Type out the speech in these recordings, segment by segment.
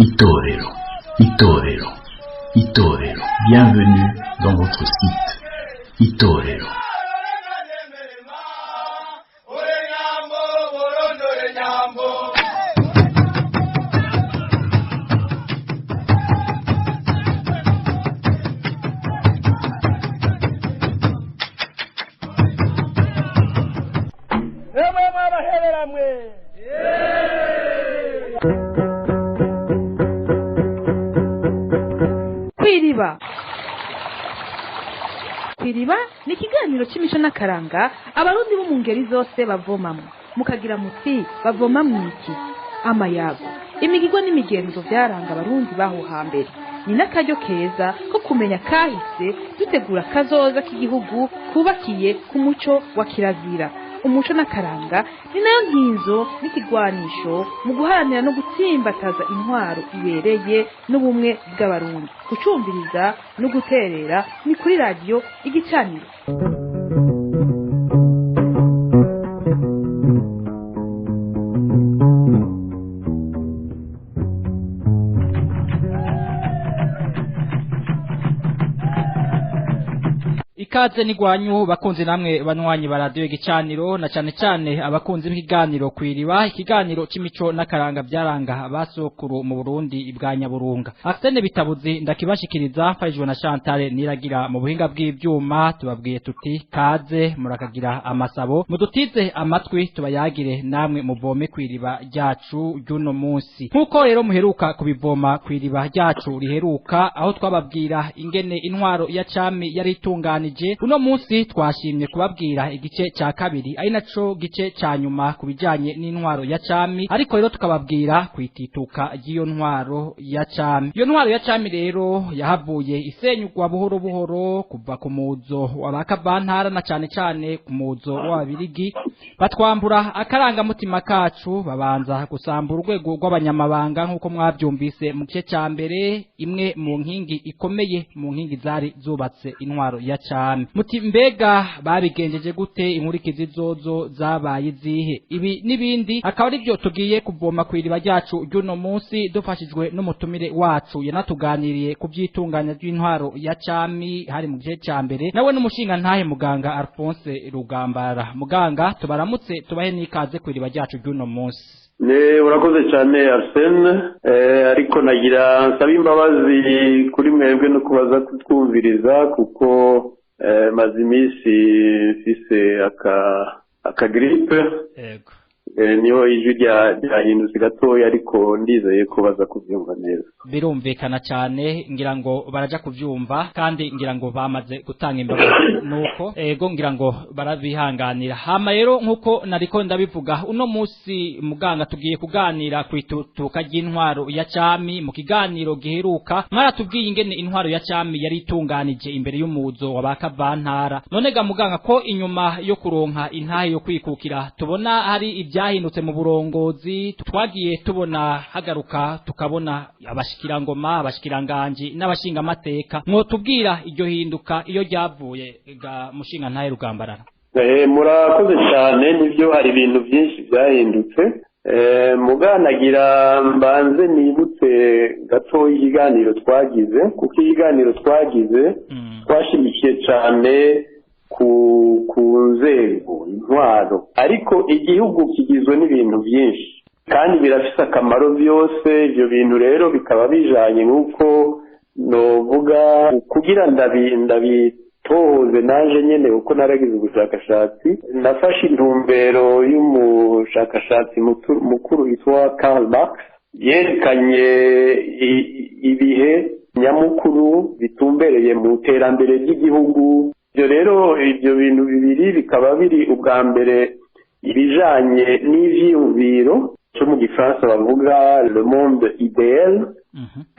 Itorero, Itorero, Itorero. Bienvenue dans votre site Itorero. Emwe mwabaheberamwe. Kwiriba kwiriba ni ikiganiro cy'imico n'akaranga abarundi bo mu ngeri zose bavomamwo, mukagira muti bavoma mwiki amayago, imigirwa n'imigenzo vyaranga abarundi baho hambere. Ni n'akaryo keza ko kumenya kahise dutegura kazoza k'igihugu kubakiye ku muco wa kirazira. Umuco n'akaranga ni nayo nkinzo n'ikigwanisho mu guharanira no gutsimbataza intwaro ibereye n'ubumwe bw'abarundi. Gucumviriza no guterera ni kuri radiyo Igicaniro. Ikaze nigwanyu bakunzi namwe banywanyi ba radio Igicaniro, na cyane cyane abakunzi b'ikiganiro kwiriba, ikiganiro c'imico n'akaranga byaranga basokuru mu Burundi bwa Nyaburunga. Arsene Bitabuzi ndakibashikiriza mfashijwe na Chantal Niragira mu buhinga bw'ivyuma. Tubabwiye tuti kaze murakagira amasabo, mudutize amatwi tubayagire namwe muvome kwiriba ryacu ry'uno munsi. Nkuko rero muheruka kubivoma kwiriba ryacu riheruka, aho twababwira ingene intwaro ya cami yari itunganije, uno munsi twashimye kubabwira igice ca kabiri, ari naco gice ca nyuma kubijanye n'intwaro ya cami, ariko rero tukababwira kwitituka ry'iyo ntwaro ya cami. Iyo ntwaro ya cami rero yahavuye isenyugwa buhoro buhoro kuva ku muzo w'abakavantara na cane cane ku muzo w'ababirigi, batwambura akarangamutima kacu, babanza gusambura urwego rw'abanyamabanga nk'uko mwavyumvise mu gice ca mbere, imwe mu nkingi ikomeye mu nkingi zari zubatse intwaro ya cami. Muti mbega babigenjeje gute? Inkurikizi zozo zabaye izihe? Ibi n'ibindi akaba ari byo tugiye kuvoma kw'iriba ryacu ry'uno munsi, dufashijwe n'umutumire wacu yanatuganiriye ku by'itunganya ry'intwaro ya cami hari mu gice ca mbere, nawe n'umushinga ntahe muganga Alphonse Rugambara. Muganga, tubaramutse tubahe n'ikaze kw'iriba ryacu ry'uno munsi. Urakoze cyane Arsene, ariko nagira nsaba imbabazi kuri mwebwe no kubaza kutwumviriza, kuko maze iminsi mfise aka grippe. Yego. Niho ijwi ryahindutse gatoya, ariko ndizeye ko baza kuvyumva neza. Birumvikana cyane, ngira ngo baraja kuvyumva, kandi ngira ngo bamaze gutanga imbabazi nuko ego ngira ngo barabihanganira. Hama rero nkuko nariko ndabivuga, uno munsi muganga tugiye kuganira kwitutuka ry'intwaro ya cami. Mu kiganiro giheruka mwaratubwiye ingene intwaro ya cami yari itunganije imbere y'umuzo w'abakavantara. None ga muganga, ko inyuma yo kuronka intahe yo kwikukira tubona hari ibyahindutse mu burongozi, twagiye tubona hagaruka tukabona abashikirangoma, abashikiranganji n'abashingamateka, mwotubwira iryo hinduka iyo ryavuye ga mushinga ntahe Rugambarara? Murakoze cyane, nibyo hari ibintu byinshi byahindutse. Muganagira mbanze nibutse gato ikiganiro twagize, kuko ikiganiro twagize twashimikiye cyane ku nzego intwaro, ariko igihugu kigizwe n'ibintu byinshi kandi birafise akamaro byose. Ibyo bintu rero bikaba bijanye nk'uko novuga kugira ndabitohoze naje nyene, kuko naragize ubushakashatsi, nafashe intumbero y'umushakashatsi mukuru yitwa Karl Marx, yerekanye ibihe nyamukuru bitumbereye mu terambere ry'igihugu. Ibyo rero ibyo bintu bibiri bikaba biri ubwa mbere ibijanye n'ivyiyumviro cyo mu gifaransa bavuga le monde idéal,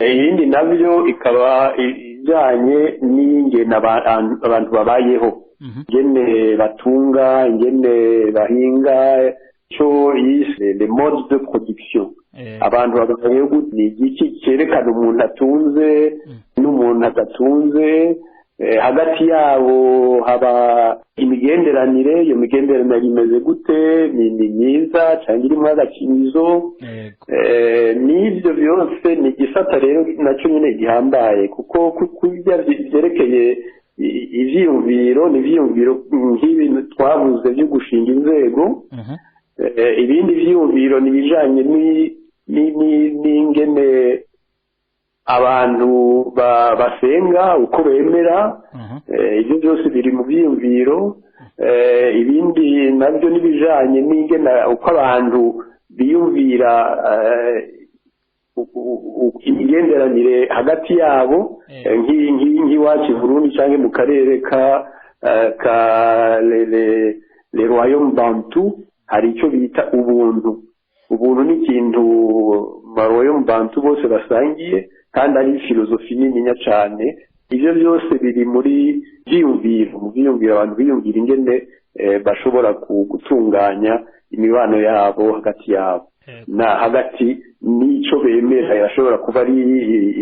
ibindi navyo ikaba ijanye n'ingene abantu babayeho, ingene batunga, ingene bahinga, cyo yise les modes de production. Abantu babayeho gute, ni igiki cyerekana umuntu atunze n'umuntu adatunze, Hagati yabo haba imigenderanire, iyo migenderanire imeze gute, ni myiza cyangwa irimo agakinyizo. N'ibyo byose ni igisata rero nacyo nyine gihambaye, kuko kurya byerekeye ivyiyumviro, ni ivyiyumviro nk'ibi twavuze byo gushinga inzego. Ibindi vyiyumviro ni ibijanye n'ingene abantu basenga, uko bemera. Ibyo byose biri mu byiyumviro. Ibindi nabyo n'ibijanye n'ingene uko abantu biyumvira imigenderanire hagati yabo, nk'iwacu i Burundi canke mu karere ka le royaume bantu, hari icyo bita ubuntu. Ubuntu ni ikintu ba royaume bantu bose basangiye, kandi ari filozofi nininya cane. Ivyo byose biri muri vyiyumviro, mu vyiyumviro abantu biyumvira ingene bashobora gutunganya imibano yabo hagati yabo na hagati n'ico bemera. Yashobora kuba ari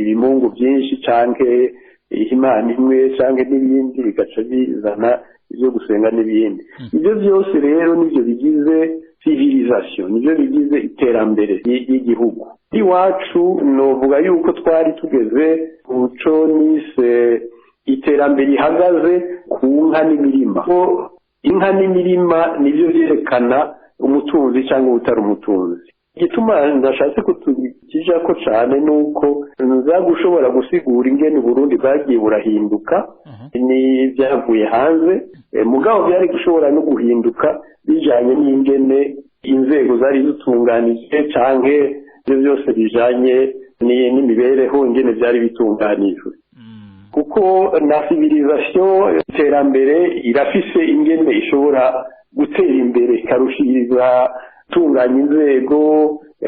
ibimungu byinshi canke imana imwe canke n'ibindi, bigaca bizana ibyo gusenga n'ibindi. Ibyo byose rero nivyo bigize civilisation, nivyo bigize iterambere ry'igihugu. Iwacu novuga yuko twari tugeze kuco nise iterambere ihagaze ku nka n'imirima. Inka n'imirima nivyo vyerekana umutunzi cyangwa utari umutunzi. Igituma ndashatse kutukijako cane nuko nza gushobora gusigura ingene Burundi bwagiye burahinduka ni byavuye hanze, mugabo byari gushobora no guhinduka bijanye n'ingene inzego zari zitunganije canke ibyo byose bijanye n'imibereho ingene byari bitunganijwe. Kuko na civilisation, iterambere irafise ingene ishobora gutera imbere ikarushiriza tunganya inzego.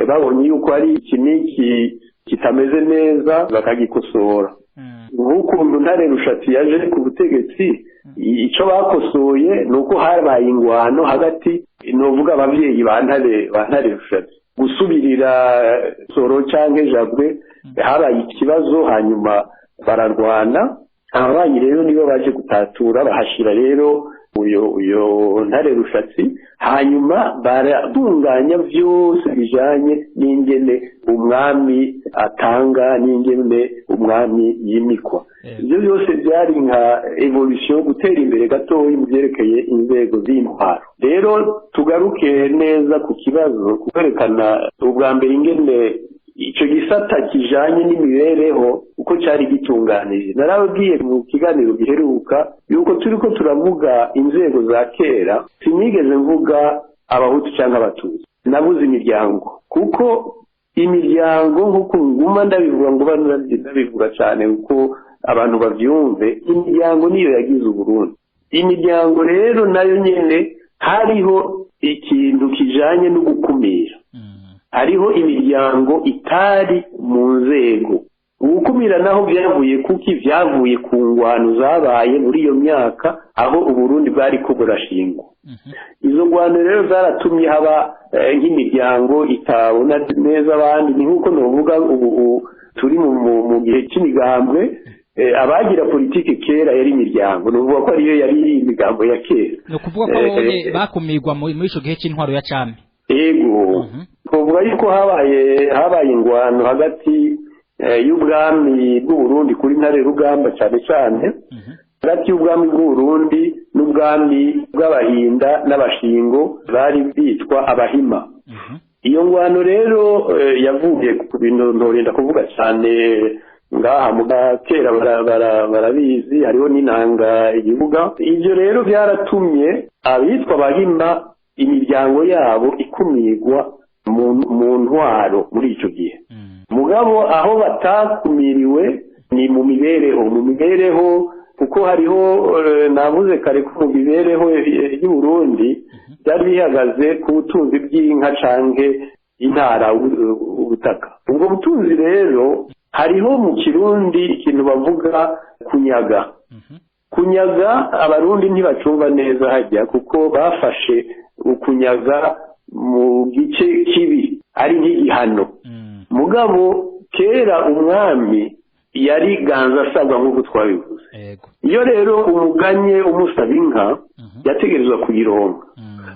Babonye yuko ari iki n'iki kitameze neza bakagikosora. Nk'ukuntu Ntare Rushatsi yaje ku butegetsi, ico bakosoye ni uko habaye ingwano hagati, novuga abavyeyi ba Ntare Rushatsi, gusubirira Soro canke Jabwe, habaye ikibazo hanyuma bararwana. Ababanyi rero nibo baje gutatura, bahashira rero uyo Ntare Rushatsi, hanyuma baratunganya byose bijanye n'ingene umwami atanga n'ingene umwami yimikwa. Ibyo byose byari nka evolution, gutera imbere gatoyi mu byerekeye inzego z'intwaro. Rero tugaruke neza ku kibazo, kwerekana ubwa mbere ingene ico gisata kijanye n'imibereho uko cari gitunganije. Narababwiye mu kiganiro giheruka yuko turiko turavuga inzego za kera, sinigeze mvuga abahutu canke abatutsi, nabuze imiryango, kuko imiryango nkuko nguma ndabivuga, ngo ndabivuga cane kuko abantu bavyumve, imiryango niyo yagize Uburundi. Imiryango rero nayo nyene hariho ikintu kijanye no gukumira. Hariho imiryango itari mu nzego. Ugukumira naho byavuye kuki? Byavuye ku ngwano zabaye muri iyo myaka aho Uburundi bwari ko burashingwa. Izo ngwano rero zaratumye haba nk'imiryango itabona neza abandi. Ni nkuko novuga ubu turi mu gihe cy'imigambwe, abagira politike kera yari imiryango, nuvuga ko ariyo yari imigambo ya kera. Ni ukuvuga ko abonye bakumirwa muri ico gihe c'intwaro ya cami. Ego, twovuga yuko habaye ingwano hagati y'ubwami bw'u Burundi kuri Ntare Rugamba cyane cyane, hagati y'ubwami bw'u Burundi n'ubwami bw'Abahinda n'Abashingo bari bitwa Abahima. Iyo ngwano rero yavuye ku bintu ntorinda kuvuga cyane ngaha mu kera barabizi, hariho n'inanga igihuga. Ibyo rero byaratumye abitwa Abahima imiryango yabo ikumirwa mu ntwaro muri ico gihe. Mugabo aho batakumiriwe ni mu mibereho, mu mibereho kuko hariho navuze kare ko mu mibereho y'u Burundi byari bihagaze ku butunzi bw'inka canke intara, ubutaka. Ubwo butunzi rero hariho mu Kirundi ikintu bavuga kunyaga. Kunyaga abarundi ntibacumva neza hajya, kuko bafashe ukunyaga mu gice kibi ari nk'igihano. Mugabo kera umwami Yari ganza asabwa nk'uko twabivuze. Iyo rero umuganye umusaba inka yategerezwa kuyironka.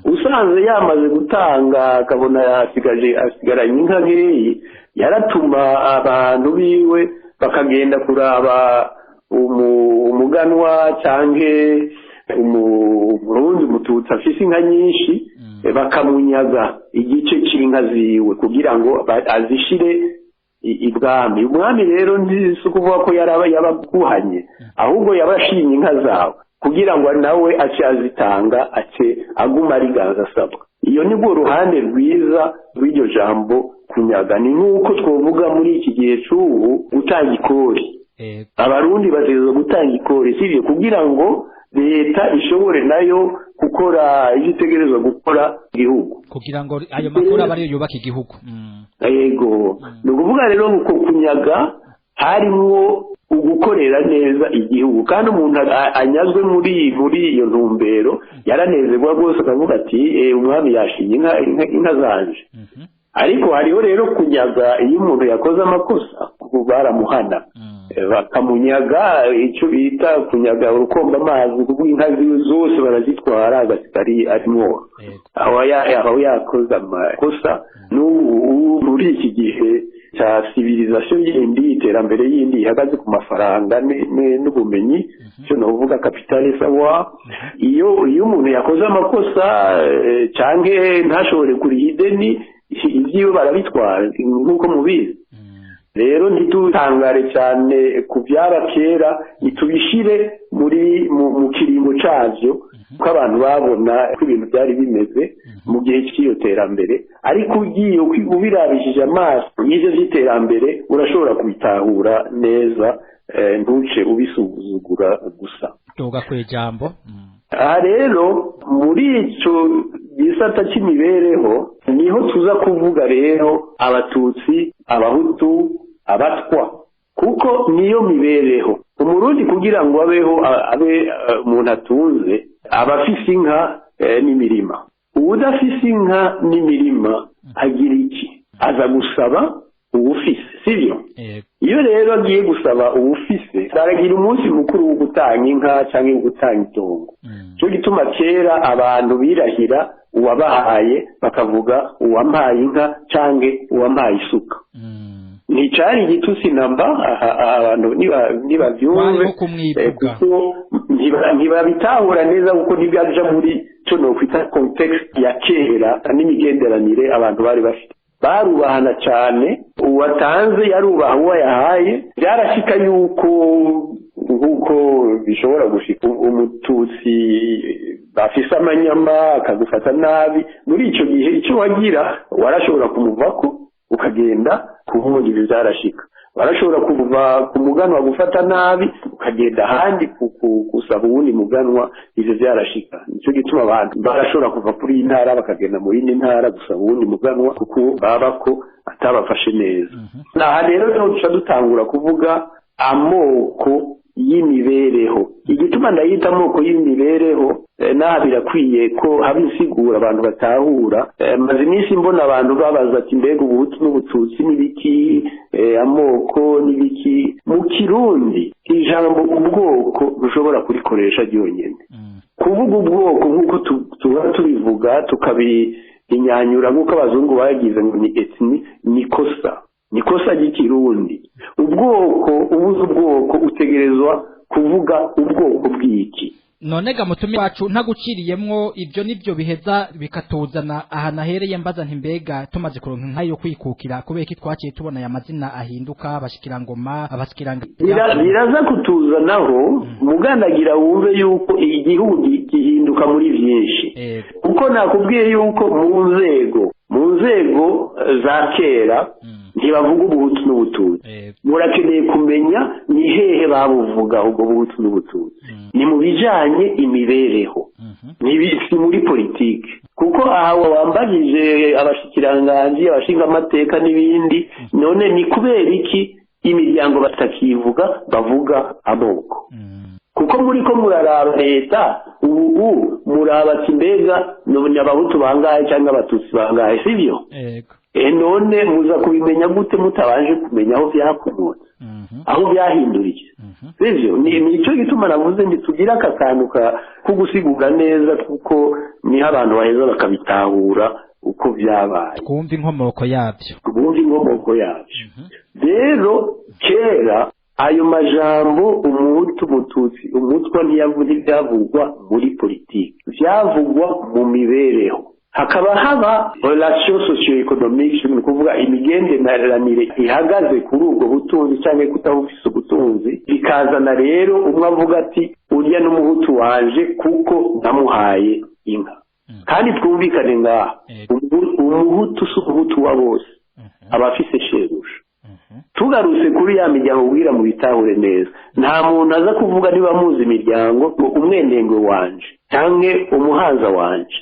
Usanze yamaze gutanga akabona asigaranye inka nkeyi, yaratuma abantu biwe bakagenda kuraba umuganwa canke umurundi umututsi afise inka nyinshi, bakamunyaga igice c'inka ziwe kugira ngo azishire ibwami. Umwami rero si ukuvuga ko yabaguhanye, ahubwo yabashimye inka zawe kugira ngo nawe ace azitanga, ace aguma ariganza asabwa. Iyo ni rwo ruhande rwiza rw'iryo jambo kunyaga. Ni nk'uko twovuga muri iki gihe c'ubu gutanga ikori. Abarundi bategerezwa gutanga ikori, sivyo, kugira ngo leta ishobore nayo gukora ivyo itegerezwa gukora igihugu, kugira ngo ayo makuru aba ariyo yubaka igihugu. Yego, ni ukuvuga rero uko kunyaga harimwo ugukorera neza igihugu, kandi umuntu anyazwe muri iyo ntumbero yaranezerwa rwose, akavuga ati umwami yashimye inka zanje. Ariko hariho rero kunyaga iyo umuntu yakoze amakosa baramuhana, bakamunyaga icyo bita kunyaga urukombe amazi, kuko inka ziwe zose barazitwara agasigara ari mworo. Aho yakoze amakosa. N'ubu muri iki gihe cya civilisation yindi, iterambere yindi ihagaze ku mafaranga n'ubumenyi, cyo novuga capital savoir, iyo umuntu yakoze amakosa canke ntashobore kuriha ideni, ibyiwe barabitwara nk'uko mubizi. Rero ntitutangare cyane ku byaba kera, ntitubishire muri mu kiringo cavyo ko abantu babona ko ibintu byari bimeze mu gihe cy'iyo terambere. Ariko ugiye ubirabishije amaso y'ivyo vy'iterambere urashobora kubitahura neza, ntuce ubisuzugura gusa. Tuga kwijambo. Aha rero muri ico gisata c'imibereho niho tuza kuvuga rero abatutsi, abahutu, abatwa, kuko niyo mibereho. Umurundi kugira ngo abeho, abe umuntu atunze, aba afise inka n'imirima. Uwudafise inka n'imirima agira iki? Aza gusaba uwufise, sivyo? Iyo rero agiye gusaba uwufise, aragira umunsi mukuru wo gutanga inka canke wo gutanga itongo. Cyo gituma kera abantu birahira uwabahaye, bakavuga uwampaye inka canke uwampaye isuka. Nticari igitutsi namba, abantu nibavyumve, kuko ntibabitahura neza, kuko ntibyaja muri cyo nokwita context ya kera n'imigenderanire abantu bari bafite. Barubahana cyane, uwatanze yarubaha uwo yahaye. Byarashika yuko nk'uko bishobora gushika umututsi bafise amanyama akagufata nabi, muri ico gihe ico wagira warashobora kumuvako ukagenda kubundi. Ibyo byarashika, warashobora kuva ku muganwa gufata nabi ukagenda ahandi gusaba uwundi muganwa. Ivyo byarashika. Nico gituma abantu barashobora kuva kuri iyi ntara bakagenda mu yindi ntara gusaba uwundi muganwa, kuko baba ko atabafashe neza. Aha rero niho duca dutangura kuvuga amoko y'imibereho. Igituma ndayita amoko y'imibereho, naha birakwiye ko haba insigura abantu batahura. Maze iminsi mbona abantu babaza ati mbega ubuhutu n'ubututsi n'ibiki, amoko n'ibiki. Mu Kirundi ijambo ubwoko rushobora kurikoresha ryonyene. Kuvuga ubwoko nk'uko tuba tubivuga tukabinyanyura nk'uko abazungu bagize ngo ni ethnie, ni kosa, ni kosa ry'ikirundi. Ubwoko, ubuze ubwoko utegerezwa kuvuga ubwoko bw'iki. None ga mutumi wacu ntaguciriyemwo, ibyo nibyo biheza bikatuzana aha nahereye mbaza nti mbega tumaze kuronka inka yo kwikukira, kubera ko twaciye tubona aya mazina ahinduka, abashikirangoma, abashikiranga. Biraza kutuzanaho mugandagira wumve yuko igihugu gihinduka muri byinshi. Kuko nakubwiye yuko mu nzego za kera ntibavuga ubuhutu n'ubututsi. Murakeneye kumenya ni hehe babuvuga ubwo buhutu n'ubututsi. Ni mu bijanye imibereho, si muri politike. Kuko aha wambajije abashikiranganji, abashinga amateka n'ibindi, none ni kubera iki imiryango batakivuga bavuga amoko? Kuko muri ko muraraba leta ubu muraba ati mbega ni abahutu bangahe cyangwa abatutsi bangahe, sivyo? None muza kubimenya gute mutabanje kumenya aho vyakomotse? Aho byahinduriye, sivyo? Ni nicyo gituma navuze nti tugira aka kantu ko gusigura neza, kuko niho abantu baheza bakabitahura uko byabaye. Twumva inkomoko yabyo. Twumva inkomoko yabyo. Rero kera ayo majambo umuhutu, umututsi, umutwa ntibyavugwa muri politiki, byavugwa mu mibereho. Hakaba haba relation socio-économique, ni ukuvuga imigenderanire ihagaze kuri ubwo butunzi cyangwa kutabufise ubutunzi. Bikazana rero umwe avuga ati urya n'umuhutu wanje kuko namuhaye inka. Kandi twumvikane ngaha, umuhutu si umuhutu wa bose, abafise shebuja. Tugarutse kuri ya miryango ubwira mu bitahure neza, nta muntu aza kuvuga niba muzi imiryango ngo umwenengwe wanje canke umuhanza wanje,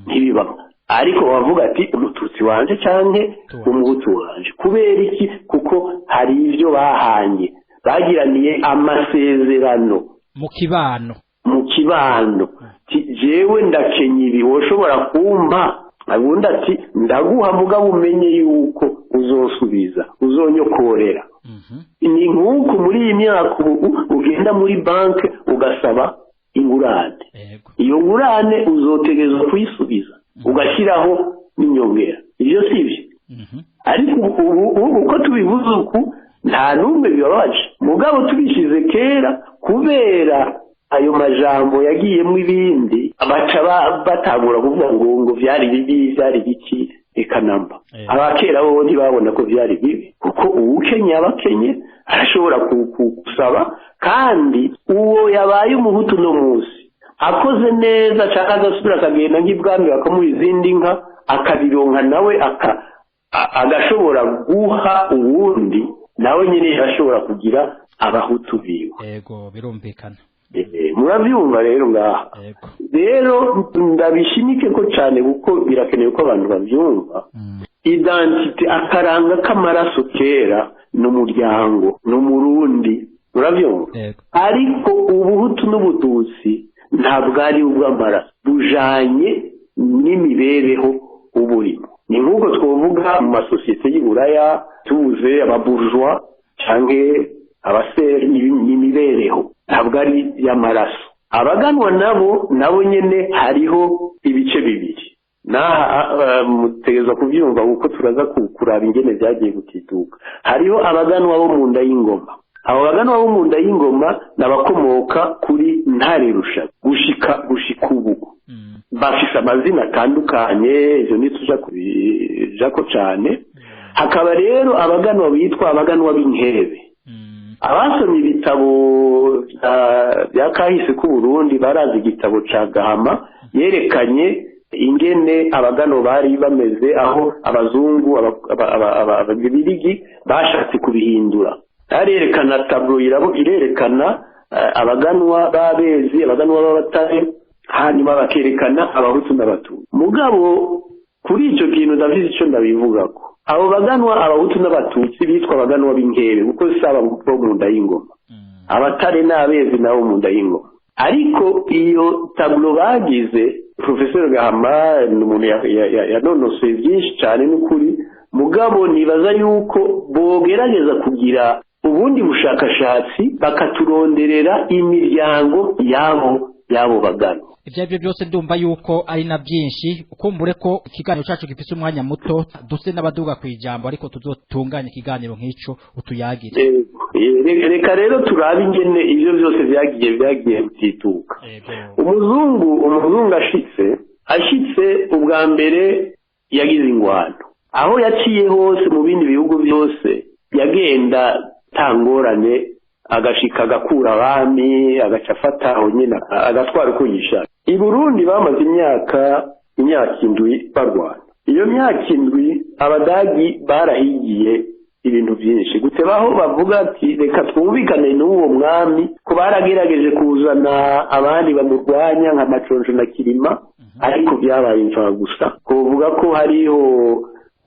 ntibibaho. Ariko bavuga ati umututsi wanje canke umuhutu wanje. Kubera iki? Kuko hari ivyo bahanye, bagiraniye amasezerano mu kibano. Mu kibano, jewe ndakenye ibi, woshobora kumpa? Ubundi ati ndaguha, mugabo umenye yuko uzosubiza, uzonyokorera. Ni nk'uku muri iyi myaka ubu ugenda muri banki ugasaba ingurane, iyo ngurane uzotegerezwa kuyisubiza ugashyiraho n'inyongera. Ibyo si byo? Ariko ubu uko tubivuze uku nta n'umwe bibabaje. Mugabo tubishyize kera, kubera ayo majambo yagiyemo ibindi, baca batangura kuvuga ngo byari bibi, byari biki. Reka namba, abakera bo ntibabona ko byari bibi, kuko uwukenye abakenye arashobora gusaba. Kandi uwo yabaye umuhutu no munsi akoze neza cyangwa agasubira akagenda nk'ibwami bakamuha izindi nka akabironka, nawe agashobora guha uwundi, nawe nyine ashobora kugira abahutu biwe. Yego, birumvikana. Murabyumva rero ngaha. Rero ndabishimike ko cyane, kuko birakenewe ko abantu babyumva. Identité, akaranga k'amaraso kera n'umuryango n'umurundi, urabyumva? Ariko ubuhutu n'ubututsi ntabwo ari ubw'amaraso, bujanye n'imibereho uburimo. Ni nk'uko twavuga mu masosiyete y'Iburaya, tubuze ababourgeois cyangwa abaseri, n'imibereho, ntabwo ari y'amaraso. Abaganwa nabo nyene hariho ibice bibiri. Naha mutegerezwa kubyumva, kuko turaza kuraba ingene byagiye gutituka. Hariho abaganwa bo mu nda y'ingoma. Abo baganwa bo mu nda y'ingoma ni abakomoka kuri Ntare Rusha gushika ubu. Bafise amazina atandukanye, ivyo ntituja kubijako cane. Hakaba rero abaganwa bitwa abaganwa b'inkebe. Abasomye ibitabo bya kahise k'Uburundi barazi igitabo ca Gahama yerekanye ingene abagano bari bameze, aho abazungu, ababirigi bashatse kubihindura. Arerekana tableau irerekana abaganwa b'abezi, abaganwa b'abatare, hanyuma bakerekana abahutu n'abatutsi. Mugabo kuri ico kintu ndavize ico ndabivugako. Abo baganwa abahutu n'abatutsi bitwa abaganwa b'inkebe, kuko saba bo mu nda y'ingoma, abatare n'abezi nabo mu nda y'ingoma. Ariko iyo tableau bagize, Professeur Gahama ni umuntu yanonosoye byinshi cyane n'ukuri. Mugabo nibaza yuko bogerageza kugira ubundi bushakashatsi bakaturonderera imiryango yabo bagana. Ibyo aribyo byose ndumva yuko ari na byinshi. Ukumbure ko ikiganiro cyacu gifise umwanya muto, duse n'abaduga ku ijambo, ariko tuzotunganya ikiganiro nk'ico utuyagire. Reka rero turabe ingene ibyo byose byagiye bitituka. Umuzungu ashitse ubwa mbere yagize ingwano. Aho yaciye hose mu bindi bihugu byose yagenda tangorane, agashika agakura abami, agaca afata aho nyine agatwara uko yishaka. I Burundi bamaze imyaka 7 barwana. Iyo myaka 7 abadagi barahigiye ibintu byinshi. Gutebaho bavuga ati reka twumvikane n'uwo mwami, ko baragerageje kuzana abandi bamurwanya nka Maconjo na Kirima, ariko byabaye imfa gusa. Kuvuga ko hariho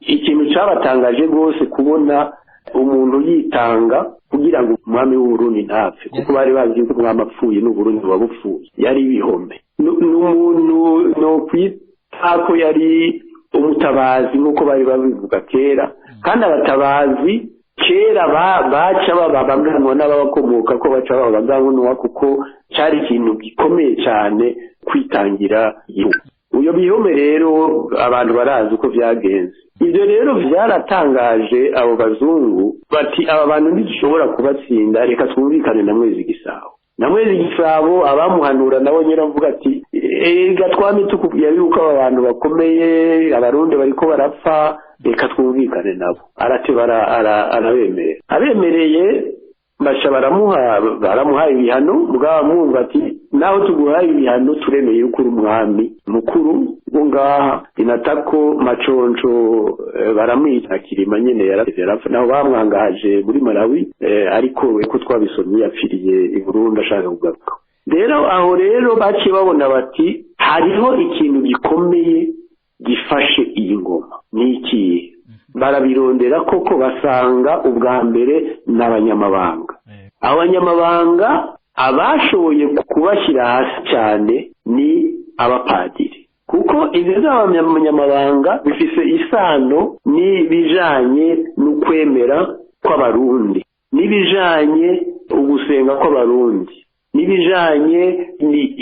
ikintu cyabatangaje rwose kubona umuntu yitanga kugira ngo umwami w'Uburundi ntapfe, kuko bari bazi ko umwami apfuye n'Uburundi buba bupfuye. Yari ibihombe. N'umuntu no kwita ko yari umutabazi nk'uko bari babivuga kera. Kandi abatabazi Kera baca baba baganwa n'ababakomoka ko baca baba baganwa, kuko cari ikintu gikomeye cyane kwitangira igihugu. Uyo Bihome rero abantu barazi uko vyagenze. Ivyo rero vyaratangaje abo bazungu, bati aba bantu ntidushobora kubatsinda, reka twumvikane na Mwezi Gisabo. Na Mwezi Gisabo abamuhanura nabo nyene avuga ati ega twami tukubwira yuko aba bantu bakomeye, abarundi bariko barapfa, reka twumvikane nabo. Arateba arabemerera. Abemereye baca baramuha ibihano, mugabo mwumva ati naho tuguhaye ibihano turemeye yuko uri umwami mukuru wo ngaha. Inatako Maconco baramwica Kirima nyene yarapfa, naho bamwangaje muri Malawi, ariko ko twabisomye yapfiriye i Burundi ashaka kugaruka. Rero aho rero baciye babona bati hariho ikintu gikomeye gifashe iyi ngoma, ni ikihe? Barabirondera koko basanga ubwa mbere n'abanyamabanga. Abanyamabanga abashoboye kubashyira hasi cyane ni abapadiri, kuko ibyo z'abanyamabanga bifise isano n'ibijanye n'ukwemera kw'abarundi, n'ibijanye ugusenga kw'abarundi, n'ibijanye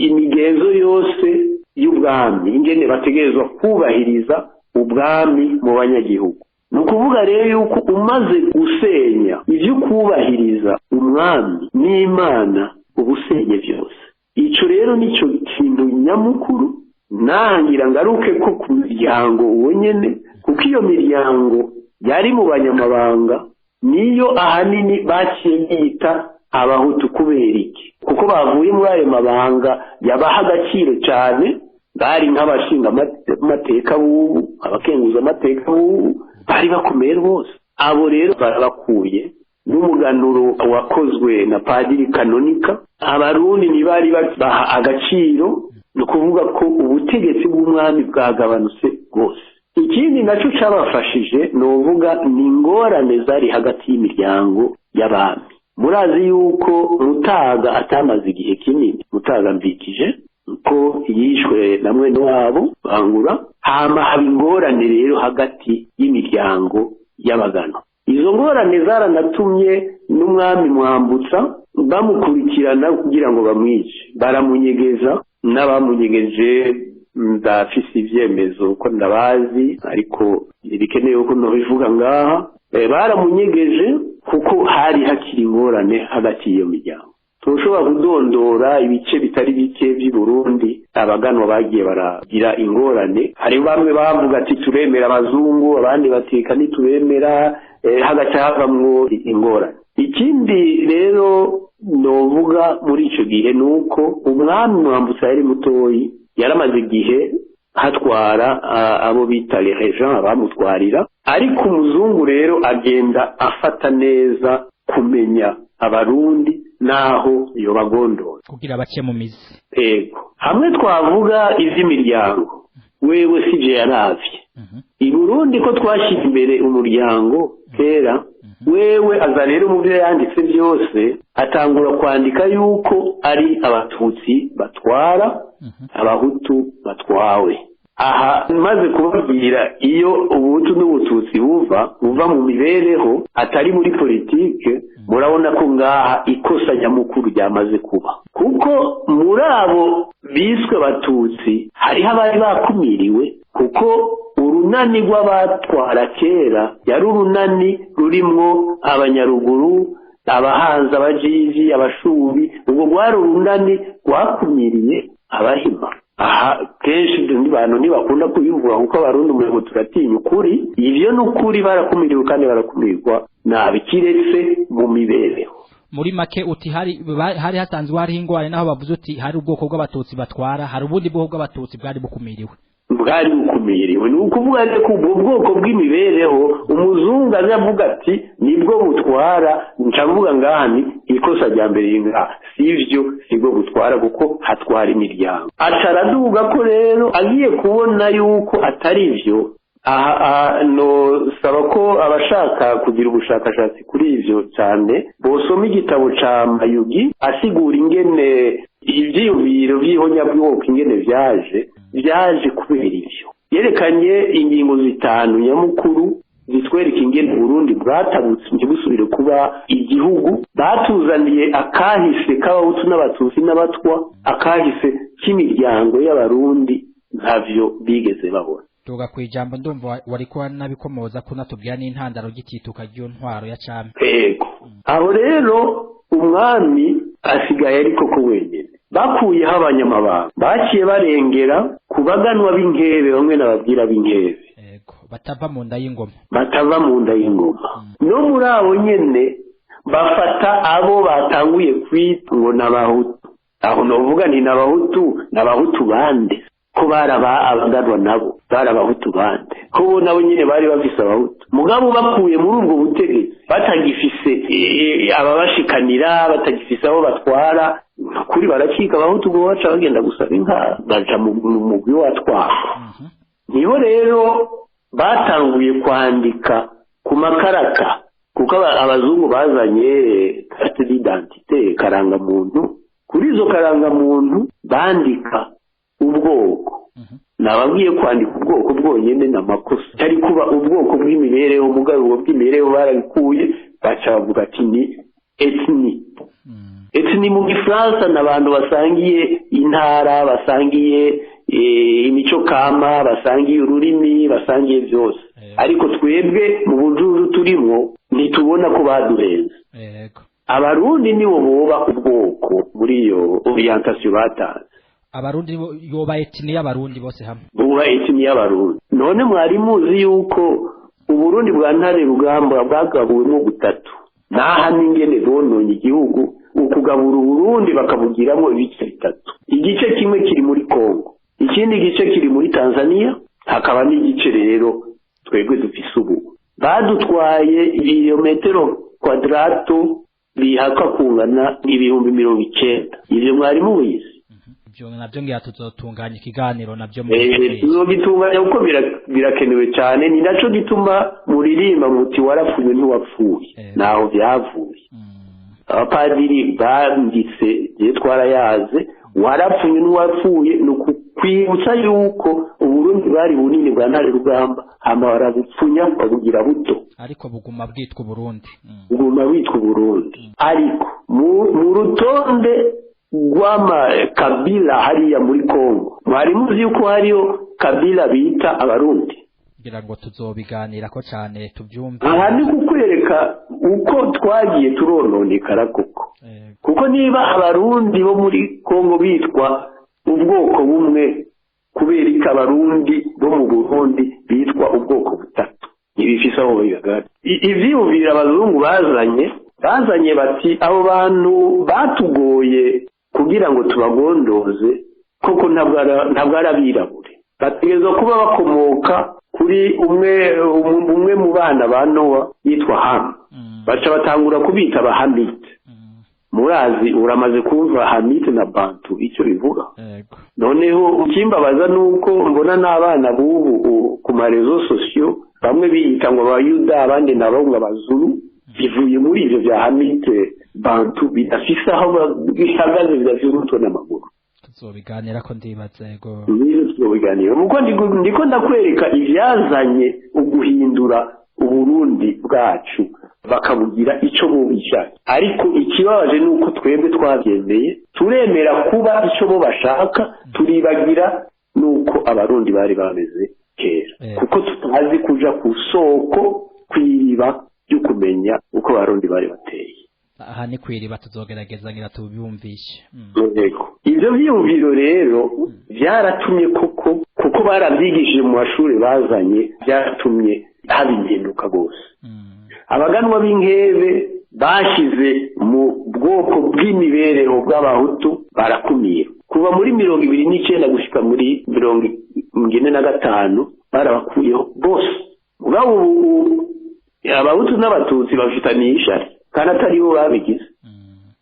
imigenzo yose y'ubwami, ingene bategerezwa kubahiriza ubwami mu banyagihugu. Ni ukuvuga rero yuko umaze gusenya ivyo kubahiriza umwami n'Imana, ubusenye byose. Ico rero nico kintu nyamukuru. Nangira ngaruke ko ku miryango uwo nyene, kuko iyo miryango yari mu banyamabanga niyo ahanini baciye bita abahutu. Kubera iki? Kuko bavuye muri ayo mabanga yabaha agaciro cyane, bari nk'abashinga amateka b'ubu, abakenguza amateka b'ubu, bari bakomeye rwose. Abo rero barabakuye n'umuganuro wakozwe na Padiri Kanonika. Abarundi ntibari baha agaciro, ni ukuvuga ko ubutegetsi bw'umwami bwagabanutse rwose. Ikindi naco cabafashije novuga ni ingorane zari hagati y'imiryango y'abami. Murazi yuko Mutaga atamaze igihe kinini, Mutaga Mvikije, ko yishwe na mwene wabo Bangura. Hama haba ingorane rero hagati y'imiryango y'abagano. Izo ngorane zaranatumye n'umwami Mwambutsa bamukurikirana kugira ngo bamwice, baramunyegeza. N'abamunyegeje ndafise ivyemezo ko ndabazi, ariko ntibikenewe ko nobivuga ngaha. Baramunyegeje kuko hari hakiri ingorane hagati y'iyo miryango. Tushobora kudondora ibice bitari bike by'i Burundi abaganwa bagiye baragira ingorane. Hari bamwe bavuga ati turemera abazungu, abandi bateka nitubemera, hagaca havamwo ingorane. Ikindi rero novuga muri ico gihe nuko umwami Mwambutsa yari mutoyi, yaramaze igihe hatwara abo bita les régents, abamutwarira. Ariko umuzungu rero agenda afata neza kumenya abarundi naho yobagondora kugira bace mu mizi. Ego, hamwe twavuga ivy'imiryango, wewe sije yaravye i Burundi ko twashyira imbere umuryango kera. Wewe aza rero mu byo yanditse byose atangura kwandika yuko ari abatutsi batwara, abahutu batwawe. Aha maze kubabwira iyo ubuhutu n'ubututsi buva mu mibereho atari muri politike, murabona ko ngaha ikosa nyamukuru ryamaze kuba, kuko muri abo biswe abatutsi hariho abari bakumiriwe, kuko urunani rw'abatwara kera yari urunani rurimwo abanyaruguru, abahanza, abajiji, abashubi. Ubwo rwari urunani rwakumiriye abahima. Aha kenshi bantu ntibakunda kubivuga kuko abarundi umurimo turatinya ukuri. Ivyo n'ukuri, barakumiriwe kandi barakumirwa nabi, kiretse mu mibereho. Muri make uti hari hasanzwe hariho ingorane, naho bavuze uti hari ubwoko bw'abatutsi batwara, hari ubundi bwoko bw'abatutsi bwari bukumiriwe. Bwari bukumiriwe. Ni ukuvuga ko ubwo bwoko bw'imibereho umuzungu aza avuga ati nibwo butwara. Ncavuga ngaha ni ikosa rya mbere ngaha, sivyo, sibwo butwara kuko hatwara imiryango. Ataraduga ko rero agiye kubona yuko atari ivyo. Aha no saba ko abashaka kugira ubushakashatsi kuri ivyo cyane bosoma igitabo ca Mayugi asigura ingene ivyiyumviro vy'ihonyabwoko ingene vyaje kubera ivyo. Yerekanye ingingo zitanu nyamukuru zitwereka ingene Burundi bwatabutse ntibusubire kuba igihugu. Batuzaniye akahise k'abahutu n'abatutsi n'abatwa, akahise k'imiryango y'abarundi ntavyo bigeze babona. Tuga kwijambo ndumva wariko nabikomoza ko natubwira n'intandaro gitituka ryo ntwaro ya cami. Yego. Aho rero umwami asigaye ariko ko wenyene bakuyeho abanyamabanga, baciye barengera kubaganwa b'inkebe bamwe nababwira b'inkebe. Yego, batava mu nda y'ingoma. Batava mu nda y'ingoma. No muri abo nyene bafata abo batanguye kwita ngo n'abahutu. Aho novuga ni n'abahutu, n'abahutu bande? Ko baraba abaganwa nabo barabahutu bande? Ko bo nabo nyene bari bafise abahutu. Mugabo bakuye muri ubwo butegetsi batagifise ababashikanira, batagifise abo batwara, kuri baracika abahutu ngo baca bagenda gusaba inka, baja mu mugwi watwara. Niho rero batanguye kwandika ku makarata, kuko abazungu bazanye carte d'identité, karangamuntu. Kuri izo karangamuntu bandika ubwoko. Nababwiye kwandika ubwoko bwonyene na makosa, cyari kuba ubwoko bw'imibereho. Mugabo ubwo bw'imibereho barabikuye, baca bavuga ati ni ethnie. Ethnie mu Gifaransa n'abantu basangiye intara, basangiye imico kama, basangiye ururimi, basangiye byose. Ariko twebwe mu bujuju turimo ntitubona ko baduhenze. Abarundi nibo boba ubwoko muri iyo orientation batanze. Abarundi yoba ethnie y'abarundi bose hamwe. Boba ethnie y'abarundi. None mwari muzi yuko Uburundi bwa Ntare Rugamba bwagabuwemo gutatu. Naha n'ingene bononye igihugu, ukugabura Uburundi bakabugiramo ibice bitatu. Igice kimwe kiri muri Kongo, ikindi gice kiri muri Tanzania, hakaba n'igice rero twebwe dufise ubu. Badutwaye ibirometero kwadrato bihaka kungana 90,000. Ivyo mwari mubizi? Ibyo nabyo ngira tuzotunganya ikiganiro nabyo mu tuzobitunganya kuko birakenewe cyane. Ni naco gituma muririmba muti warapfuye ntiwapfuye, naho byavuye. Abapadiri banditse je twarayaze, warapfuye ntiwapfuye ni ukwibutsa yuko Uburundi bwari bunini bwa Ntare Rugamba, hama barabupfunya babugira buto, ariko buguma bwitwa Burundi. Buguma bwitwa Burundi. Ariko mu rutonde rw'amakabila hariya muri Kongo, mwari muzi yuko hariyo kabila bita abarundi? Ngira ngo tuzobiganira ko cyane tubyumve. Aha ni kukwereka uko twagiye turononekara koko. Kuko niba abarundi bo muri Kongo bitwa ubwoko bumwe, kubera iki abarundi bo mu Burundi bitwa ubwoko butatu? Ntibifise aho bihagarara. Ivyiyumviro abazungu bazanye bati abo bantu batugoye kugira ngo tubagondoze, koko ntabwo ari abirabure, bategerezwa kuba bakomoka kuri umwe mu bana ba Nowa yitwa Hamu. Baca batangura kubita abahamite. Murazi uramaze kumva Hamite na Bantu icyo bivuga. Noneho ikimbabaza nuko mbona n'abana b'ubu ku marezo sosiyo bamwe biyita ngo abayuda, abandi nabo ngo abazulu. Bivuye muri ivyo bya Hamite Bantu bidafise aho bihagaze, bidafise umutwe n'amaguru. Tuzobiganira ko ndibaza. Yego, tuzobiganira. Muko ndiko ndakwereka ivyazanye uguhindura Uburundi bwacu bakabugira ico bubishaka. Ariko ikibabaje nuko twebwe twavyemeye, turemera kuba ico bo bashaka, turibagira nuko abarundi bari bameze kera. Kuko tutazi kuja ku soko kwiriba ryo kumenya uko abarundi bari bateye. Aha ni kwiriba tuzogerageza ngira tubyumvishe. Yego. Ivyo vyiyumviro rero byaratumye koko, kuko barabyigishije mu mashuri bazanye, byaratumye haba impinduka gose. Abaganwa b'inkebe bashize mu bwoko bw'imibereho bw'abahutu barakumira. Kuva muri 29 gushika muri 45 barabakuyeho bose. Mugabo ubu abahutu n'abatutsi bafitaniye ishari, kandi atari bo babigize.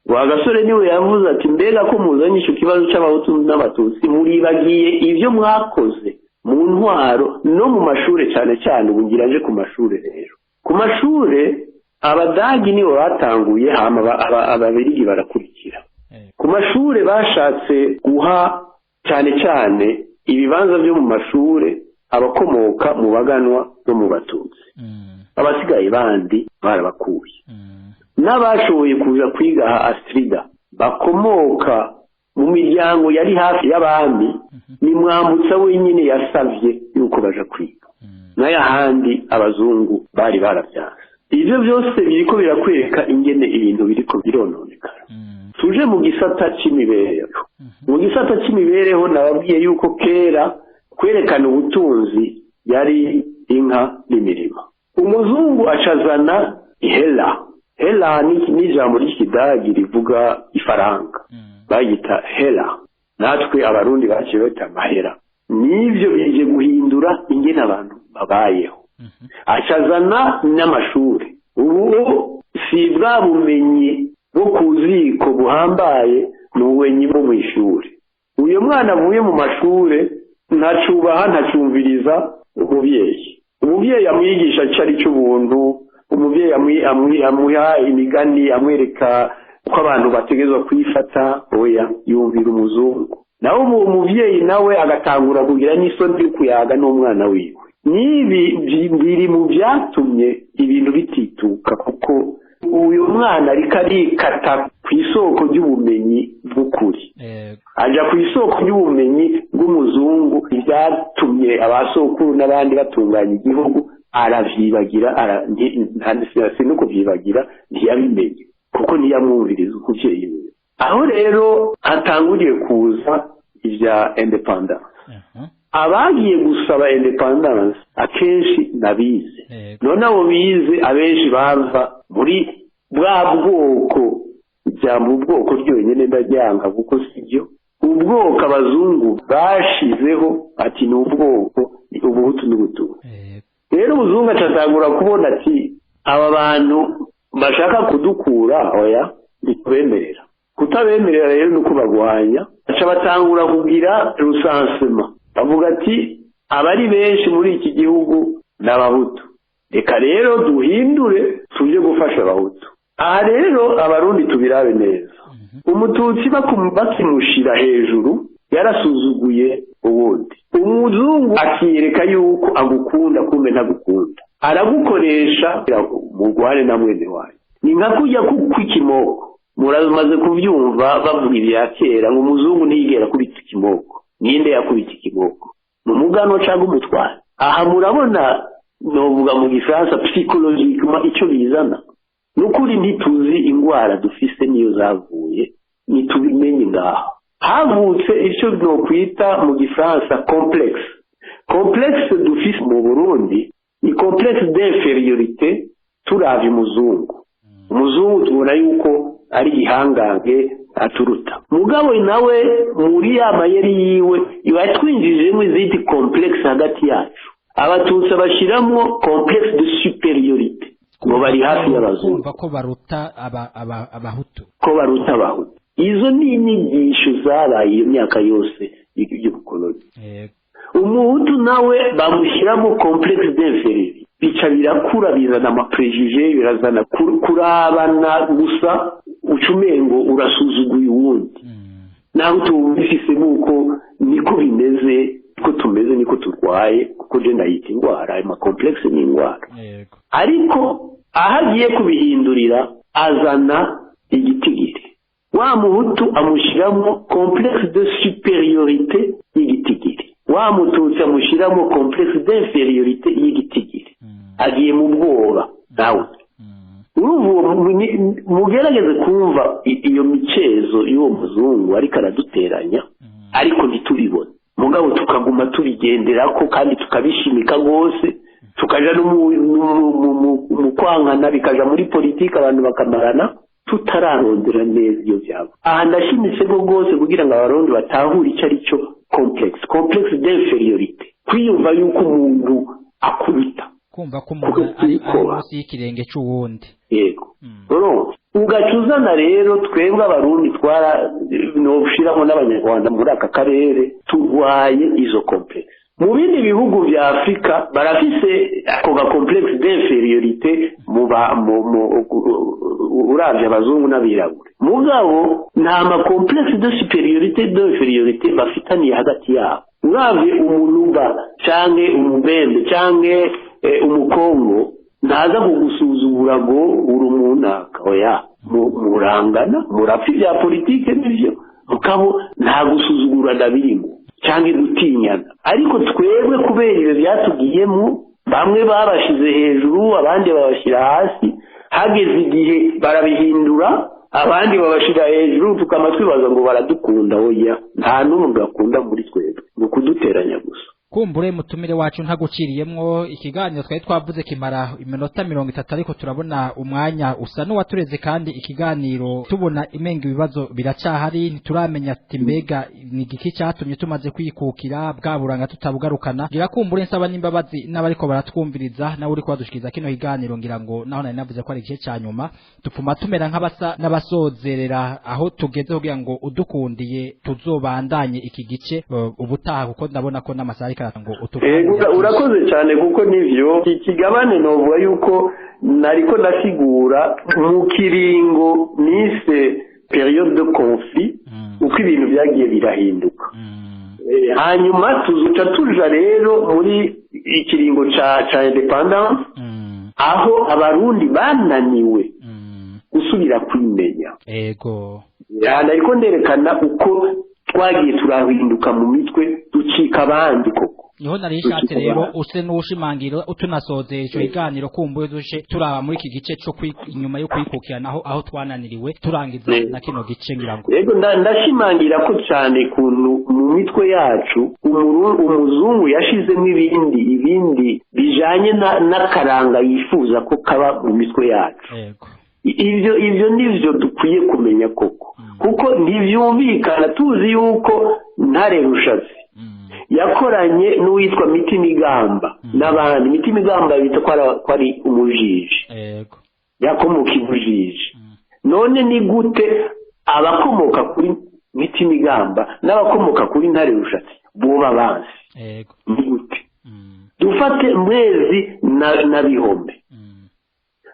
Rwagasore niwe yavuze ati mbega ko muzanye ico kibazo c'abahutu n'abatutsi, muribagiye ivyo mwakoze mu ntwaro no mu mashure, cyane cyane ubu ngira nje ku mashure rero. Ku mashure abadagi nibo batanguye, hama ababirigi barakurikira. Ku mashure bashatse guha cyane cyane ibibanza byo mu mashure abakomoka mu baganwa no mu batutsi. Abasigaye bandi barabakuye. N'abashoboye kuja kwiga aha Astrida bakomoka mu miryango yari hafi y'abami, ni Mwambutsa wenyine yasavye yuko baja kwiga, n'ayahandi abazungu bari baravyanse. Ivyo byose biriko birakwereka ingene ibintu biriko birononekara. Tuje mu gisata c'imibereho. Mu gisata c'imibereho nababwiye yuko kera kwerekana ubutunzi yari inka n'imirima. Umuzungu acazana ihela. Hela ni ijambo ry'ikidagi rivuga ifaranga, bayita hela, natwe abarundi baciye bata amahera. Nivyo bije guhindura ingene abantu babayeho. Acazana n'amashuri. Ubu si bwa bumenyi bwo ku ziko buhambaye, ni ubumenyi bwo mw'ishuri. Uyo mwana avuye mu mashure ntacubaha, ntacumviriza umuvyeyi. Umuvyeyi amwigisha icari c'ubuntu, umuvyeyi amuha imigani, amwereka uko abantu bategerezwa kwifata, oya, yumvira umuzungu. Nawe umuvyeyi nawe agatangura kugira n'isoni yo kuyaga n'umwana wiwe. N'ibi biri mu vyatumye ibintu bitituka, kuko uyu mwana ariko arikata ku isoko ry'ubumenyi bw'ukuri, aja ku isoko ry'ubumenyi bw'umuzungu. Ibyatumye abasokuru n'abandi batunganya igihugu aravyibagira, si no kuvyibagira, ntiyabimenye kuko ntiyamwumviriza umuvyeyi wiwe. Aho rero hatanguriye kuza ivya indépendance. Abagiye gusaba indépendance akenshi nabize. None abo bize abenshi bava muri bwa bwoko, ijambo ubwoko ryonyine ndaryanga kuko sibyo, ubwoko abazungu bashizeho ati ni ubwoko, ni ubuhutu n'ubututsi. Rero umuzungu acatangura kubona ati aba bantu bashaka kudukura, oya, ntitubemerera. Kutabemerera rero ni uko bagwanya. Baca batangura kugira recensement, bavuga ati abari benshi muri iki gihugu ni abahutu, reka rero duhindure tuje gufasha abahutu. Aha rero abarundi tubirabe neza. Umututsi bakimushira hejuru yarasuzuguye uwundi. Umuzungu akiyereka yuko agukunda, kumbe ntagukunda, aragukoresha mugwane na mwene wanyu. Ni nka kujya kw'ikimoko, muramaze kuvyumva bavuga ibya kera ngo umuzungu ntiyigera akubita ikimoko. Ninde yakubita ikimoko? Ni umugano cyangwa umutware? Aha murabona, novuga mu gifaransa psychologiquement icyo bizana. Nukuri ntituzi ingwara dufise niyo zavuye, ntitubimenye. Ngaha havutse icyo nokwita mu gifaransa complexe. Complexe dufise mu Burundi ni complexe d'infériorité. Turavye umuzungu, umuzungu tubona yuko ari igihangange aturuta, mugabo nawe muri ya mayeri yiwe iba twinjijemo izindi complexe hagati yacu. Abatutsi bashiramwo complexe de supériorité, ngo bari hafi y'abazungu, kumva ko baruta abahutu. Ko baruta abahutu. Izo ni inyigisho zabaye iyo myaka yose y'ubukoloni. Umuhutu nawe bamushyiramo complexe d'infériorité, bica birakura, bizana ama préjugés, birazana kurabana gusa ucumengo urasuzuguye uwundi, naho tubifise uko niko bimeze, niko tumeze, niko turwaye, kuko je ndayita ingwara. Ayo ma complexes ni ingwara. Ariko aho agiye kubihindurira azana igitigiri. Wa muhutu amushyiramo complexe de supériorité y'igitigiri, wa mututsi amushyiramo complexe d'infériorité y'igitigiri. Agiye mu bwoba nawe. Urumva mugerageze kumva iyo micezo y'uwo muzungu ariko araduteranya, ariko ntitubibone, mugabo tukaguma tubigenderako kandi tukabishimika rwose, tukaja no mu kwankana, bikaja muri politiki, abantu bakamarana tutararondera neza iyo byaba. Aha ndashimitse ko rwose kugira ngo abarundi batahure icyo ari cyo complexe d'infériorité, kwiyumva yuko umuntu akuruta. Kumva ko umuntu ari munsi y'ikirenge c'uwundi. Yego. Urumva ugaca uzana rero twebwe abarundi twara noshiramo n'abanyarwanda muri aka karere turwaye izo complexe. Mu bindi bihugu vya Afurika barafise ako ga complexe d'infériorité mu ba mu uravye abazungu n'abirabure, mugabo nta ma complexe de supériorité d'infériorité bafitaniye hagati yabo. Uravye umuluba canke umubembe canke umukongo, nta complexe d'infériorité bafitaniye. Ntaza kugusuzugura ngo uri umunaka, oya, murangana, murapfa ibya politike n'ibyo, mugabo nta gusuzugurana birimo cyangwa gutinyana. Ariko twebwe kubera ibyo byatugiyemo, bamwe babashize hejuru, abandi babashyira hasi, hageze igihe barabihindura, abandi babashyira hejuru, tukama twibaza ngo baradukunda. Oya, nta n'umwe bakunda muri twebwe, ni ukuduteranya gusa. Kumbure mutumire wacu ntaguciriyemwo, ikiganiro twari twavuze kimara iminota 30, ariko turabona umwanya usa n'uwatureze, kandi ikiganiro tubona imenga ibibazo biracahari, ntituramenya ati mbega ni igiki cyatumye tumaze kwikukira bwa buranga tutabugarukana. Ngira kumbure nsaba n'imbabazi n'abariko baratwumviriza, nawe uriko badushikiriza kino kiganiro, ngira ngo naho nari navuze ko ari igice ca nyuma, dupfuma tumera nk'abasa n'abasozerera aho tugeze, kugira ngo udukundiye tuzobandanye iki gice ubutaha, kuko ndabona ko n'amasaha ariko ngo Urakoze cyane, kuko nivyo ikigabane novuga yuko nariko ndasigura mu kiringo nise période de conflit, uko ibintu byagiye birahinduka. Hanyuma tuzuca tuja rero muri ikiringo ca indépendance, aho abarundi bananiwe gusubira kwimenya. Nariko nderekana uko twagiye turahinduka mu mitwe, ducika abandi koko. Niho nari nshatse rero use n'ushimangira utunasoze ico kiganiro, kumbuye dushe turaba muri iki gice co inyuma yo kwikukira, naho aho twananiriwe, turangiza na kino gice ngira ngo. Yego, ndashimangira ko cyane kuntu mu mitwe yacu umuzungu yashizemo ibindi bijanye n'akaranga yifuza ko kaba mu mitwe yacu. Ivyo nivyo dukwiye kumenya koko, kuko ntivyumvikana. Tuzi yuko Ntare Rushatsi yakoranye n'uwitwa Mitimigamba n'abandi. Mitimigamba bita ko ari umujiji, yakomoka ibujiji. None ni gute abakomoka kuri Mitimigamba n'abakomoka kuri Ntare Rushatsi boba bansi? Ni gute? Dufate Mwezi na Bihombe.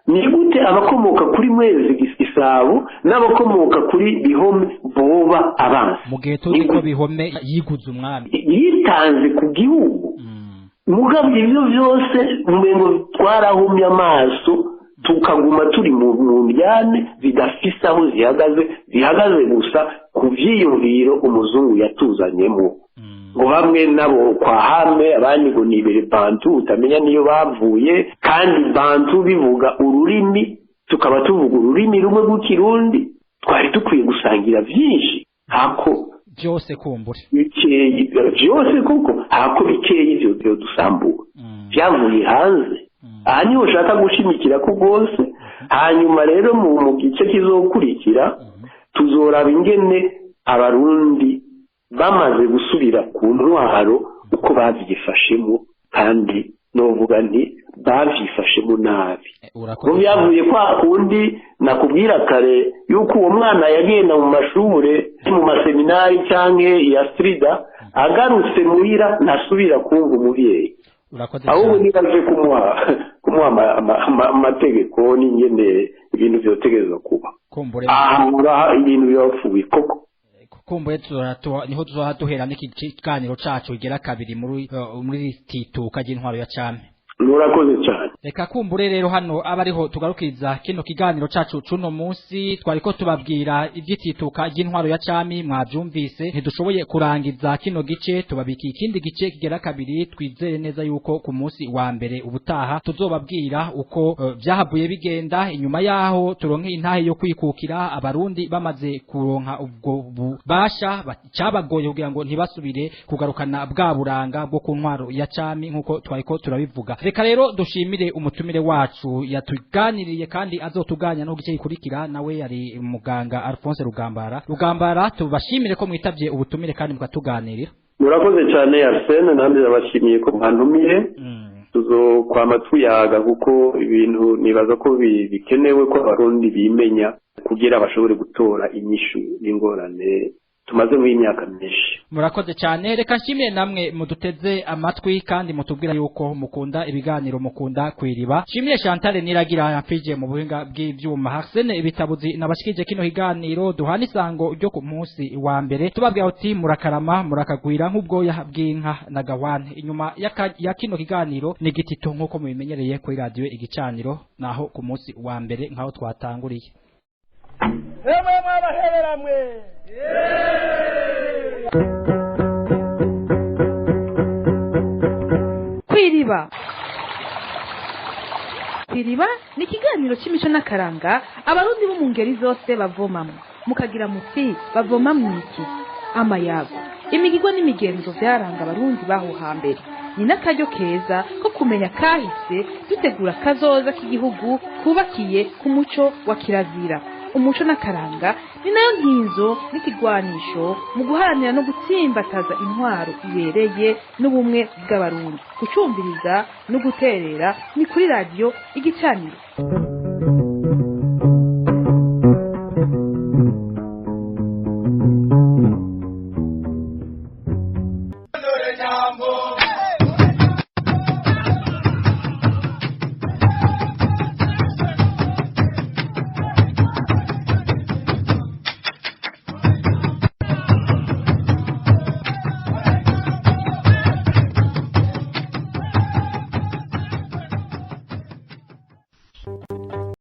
Ni gute abakomoka kuri Mwezi Gisabo n'abakomoka kuri Bihome boba abansi? Mu gihe tuzi ko Bihome yiguze umwami, yitanze ku gihugu. Mugabo ibyo byose umengo twarahumye amaso, tukaguma turi mu ndyane zidafise aho zihagaze, zihagaze gusa ku vyiyumviro umuzungu yatuzanyemo. Ngo bamwe nabo kwa hame, abandi ngo nibere bantu, utamenya niyo bavuye. Kandi bantu bivuga ururimi, tukaba tuvuga ururimi rumwe rw'ikirundi, twari dukwiye gusangira byinshi hako byose kumbure bikeye byose, kuko hako bikeye ivyo byo dusambura byavuye hanze. Aha niho ushaka gushimikira ko rwose. Hanyuma rero mu gice kizokurikira tuzoraba ingene abarundi bamaze gusubira ku ntwaro uko bavyifashemo, kandi novuga nti bavyifashemo nabi. Ngo byavuye kwa kundi nakubwira kare yuko uwo mwana yagenda mu mashure, mu maseminari canke ya Strida, agarutse muhira ntasubira kumva umuvyeyi, ahubwo nibaje kumuha amategeko n'ingene ibintu vyotegerezwa kuba. Aha ibintu byapfuye koko. Kumbuye niho tuzoha duhera n'iki kiganiro cacu kigera kabiri muri tituka ry'intwaro ya cami. Murakoze cyane. Reka kumbure rero hano abariho tugarukiriza kino kiganiro cacu cuno munsi. Twariko tubabwira ivy'itituka ry'intwaro ya cami, mwavyumvise. Ntidushoboye kurangiza kino gice, tubabikiye ikindi gice kigera kabiri. Twizere neza yuko ku munsi wa mbere ubutaha tuzobabwira uko vyahavuye bigenda inyuma yaho turonke intahe yo kwikukira, abarundi bamaze kuronka ubwo bubasha cabagoye kugira ngo ntibasubire kugarukana bwa buranga bwo ku ntwaro ya cami nkuko twariko turabivuga. Reka rero dushimire umutumire wacu yatuganiriye kandi azotuganya no gice gikurikira, nawe yari muganga Alphonse Rugambara. Rugambara, tubashimire ko mwitavye ubutumire kandi mukatuganirira. Murakoze cyane Arsene, nanjye ndabashimiye ko mwantumiye. Tuzokwama tuyaga, kuko ibintu nibaza ko bikenewe ko abarundi bimenya kugira bashobore gutora inyishu y'ingorane Tumaze mu imyaka myinshi. Murakoze cyane. Reka nshimire namwe muduteze amatwi kandi mutubwira yuko mukunda ibiganiro, mukunda kwiriba. Nshimire Chantal Niragira yafije mu buhinga bw'ivyuma, Arsene Ibitabuzi nabashikije kino higaniro. Duhana isango ryo ku munsi wa mbere, tubabwira uti murakarama, murakagwira nk'ubwoya bw'inka na gawane. Inyuma ya kino kiganiro ni gitito nk'uko mubimenyereye kuri radio Igicaniro, naho ku munsi wa mbere nkaho twatanguriye. Emwe mwabaheberamwe. Kwiriba. Kwiriba ni ikiganiro cy'imico n'akaranga abarundi bo mu ngeri zose bavomamwo, mukagira muti bavoma mwiki? Amayago, imigigwa n'imigenzo vyaranga abarundi baho hambere. Ni n'akaryo keza ko kumenya kahise dutegura kazoza k'igihugu kubakiye ku muco wa kirazira. Umuco n'akaranga ni nayo nkinzo n'ikigwanisho mu guharanira no gutsimbataza intwaro ibereye n'ubumwe bw'abarundi. Gucumbiriza no guterera ni kuri radiyo Igicaniro.